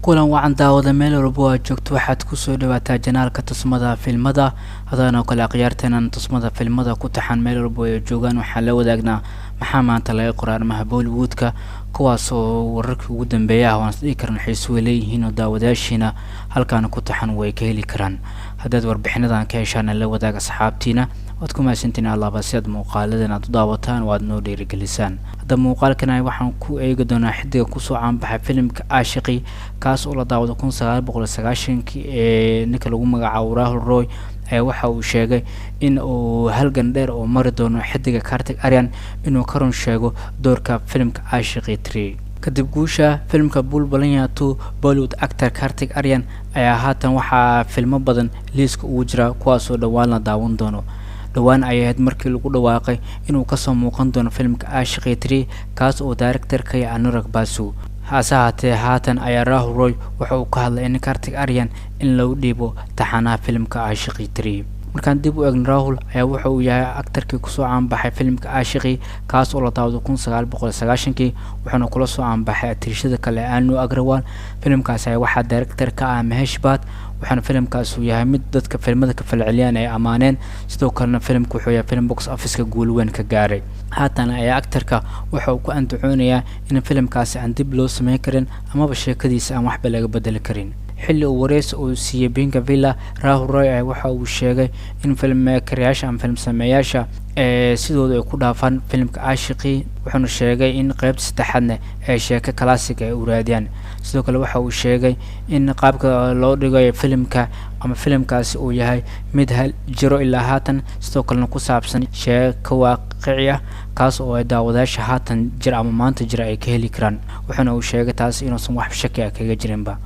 Kulan wacan daawada, meel walba oo aad joogto, waxaad kusoo dhawaataa janaalka Tusmada Filmada. Hadan oo kale akhyaarteenan Tusmada Filmada ku taxan meel walba ay joogaan, waxaan la wadaagnaa maxaa maanta laga qoray arrimaha Bollywoodka, kuwaas oo wararkii ugu dambeeya ah waan isdhihi karna xiiso way leeyihiin oo daawadayaashiina halkaana ku taxan way ka heli karaan. Haddaad warbixinadan ka heshaana, la wadaag asxaabtiina. Waad ku mahadsantiin allaaba si aad muuqaaladan aad u daawataan oo aad noo dhiirigelisaan. Hadda muuqaalkan waxaan ku eegi doonaa xidiga kusoo caanbaxay filimka Aashiqi, kaas oo la daawado 1990-kii, ee ninka lagu magacaabo Rahul Roy ayaa waxa uu sheegay in uu halgan dheer oo mari doono xidiga Kartik Aaryan inuu ka run sheego doorka filimka Aashiqi 3. Kadib guusha filimka Bhool Bhulaiyaa 2, Bollywood actor Kartik Aaryan ayaa haatan waxaa filmo badan liiska ugu jira, kuwaasoo dhowaan la daawan doono. Dhowaan ayay ahayd markii lagu dhawaaqay inuu kasoo muuqan doono filimka Aashiqi 3, kaas oo directorka iyo Anurag Basu. Hase haatee, haatan ayaa Rahul Roy waxa uu ka hadlay in Kartik Aaryan in lagu dhiibo taxanaha filimka Aashiqi 3. Markaan dib u eegno, Rahul ayaa wuxa uu yahay actorkii kusoo caanbaxay filimka Aashiqi, kaas oo la daawado 1990-kii, wuxuuna kula soo caanbaxay atirishada kale Anu Agrawal. Filimkaasi ayaa waxaa director ka ah Mahesh Bhatt, waxaana filimkaas uu yahay mid dadka filimada ka falceliyaan ay ammaaneen. Sidoo kalena filimka wuxuu yahay filim box officeka guul weyn ka gaaray. Haatan ayaa actorka waxa uu ku andacoonayaa in filimkaasi aan dib loo sameyn karin amaba sheekadiisa aan waxba laga bedeli karin. Xilli uu wareysi uu siiyey Pinkvilla, Rahul Roy ayaa waxa uu sheegay in filmmakeryaasha ama film sameeyaasha ee sidooda ay ku dhaafaan filimka Aashiqi, wuxuuna sheegay in qeybta saddexaadna ee sheeko classic ay u raadiyaan. Sidoo kale waxa uu sheegay in qaabka loo dhigayo filimka ama filimkaasi uu yahay mid hal jiro ilaa haatan, sidoo kalena ku saabsan sheeko waaqici ah, kaas oo ay daawadayaasha haatan jira ama maanta jira ay ka heli karaan. Wuxuuna uu sheegay taasi inuusan wax shaki ah kaga jirinba.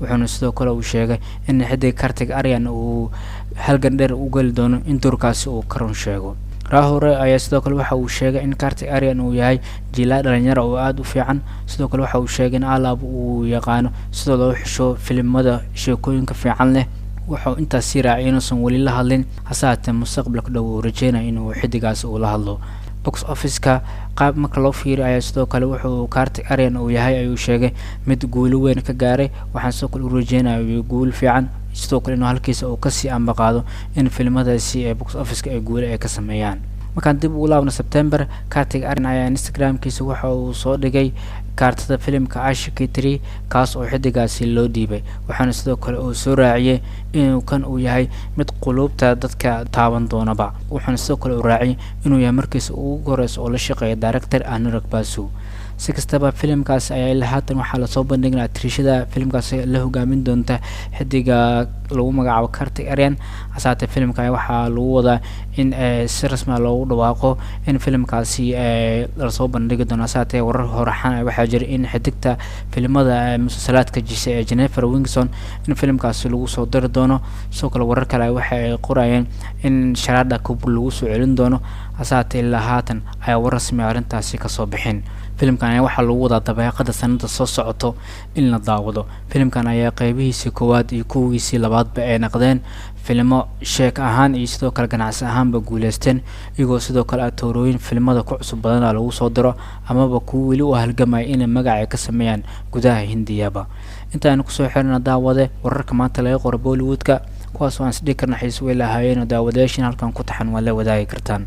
Wuxuuna sidoo kale uu sheegay in xidiga Kartik Aaryan uu halgan dheer u geli doono in doorkaasi uu ka run sheego. Rahul ayaa sidoo kale waxa uu sheegay in Kartik Aaryan uu yahay jilaa dhalinyaro oo aada u fiican. Sidoo kale waxa uu sheegay in alaab uu yaqaano sida loo xusho filimada sheekooyinka fiican leh. Wuxuu intaas sii raacay inuusan weli la hadlin, hase haatee mustaqbalka dhow uu rajeynaya inuu xidigaasi uu la hadlo. Box officeka qaab marka loo fiiriyo ayaa sidoo kale wuxuu Kartik Aaryan uu yahay, ayuu sheegay, mid guulo weyn ka gaaray. Waxaan sidoo kale u rajeynaya guul fiican, sidoo kale inuu halkiisa uu kasii ambaqaado in filimadaasi ee box officeka ay guulo ay ka sameeyaan. Markaan dib ugu laabno September, Kartik Aaryan ayaa Instagramkiisa waxa uu soo dhigay kaartada filimka Aashiqui 3, kaas oo xidigaasi loo dhiibay. Waxaana sidoo kale uu soo raaciyey inuu kan uu yahay mid quluubta dadka taaban doonaba. Wuxuuna sidoo kale uu raaciyay inuu yahay markiisa ugu horeysa oo la shaqeeya director Anurag Basu. Si kastaba, filimkaasi ayaa ilaa haatan waxaa lasoo bandhigay atriishada filimkaasi la hogaamin doonta xidiga lagu magacaabo Kartik Aaryan. Hase haatee, filimka ayaa waxaa lagu wadaa in si rasmi ah loogu dhawaaqo in filimkaasi lasoo bandhigi doono. Hase haatee, warar horaxan waxaa jira in xidigta filimada musalsalaadka jisha ee Jennifer Winson in filimkaasi lagu soo diri doono. Sidoo kale warar kale waxa ay qorayeen in Shraddha Kapoor lagu soo celin doono. Hase haatee, ilaa haatan ayaa war rasmi arrintaasi kasoo bixin. Filimkan ayaa waxaa lagu wadaa dabeeqada sanada soo socoto in la daawado. Filimkan ayaa qeybihiisii koowaad iyo kuwiisii labaadba ay naqdeen filmo sheek ahaan iyo sidoo kale ganacsi ahaanba guuleysteen, iyagoo sidoo kale atoorooyin filimada ku cusub badana lagu soo diro amaba kuwa weli u halgamaya inay magaca ay ka sameeyaan gudaha Hindiyaba. Intaanu kusoo xirna, daawade, wararka maanta laga qoro Bollywoodka, kuwaas oo aan isdhihi karna xiis way lahaayeen oo daawadayaashiin halkan ku taxan waa la wadaagi kartaan.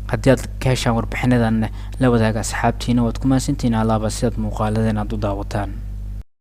Haddii aad ka heshaan warbixinadan, la wadaaga asxaabtiina. Waad ku mahadsantihiin alaaba sidaad muuqaaladan aad u daawataan.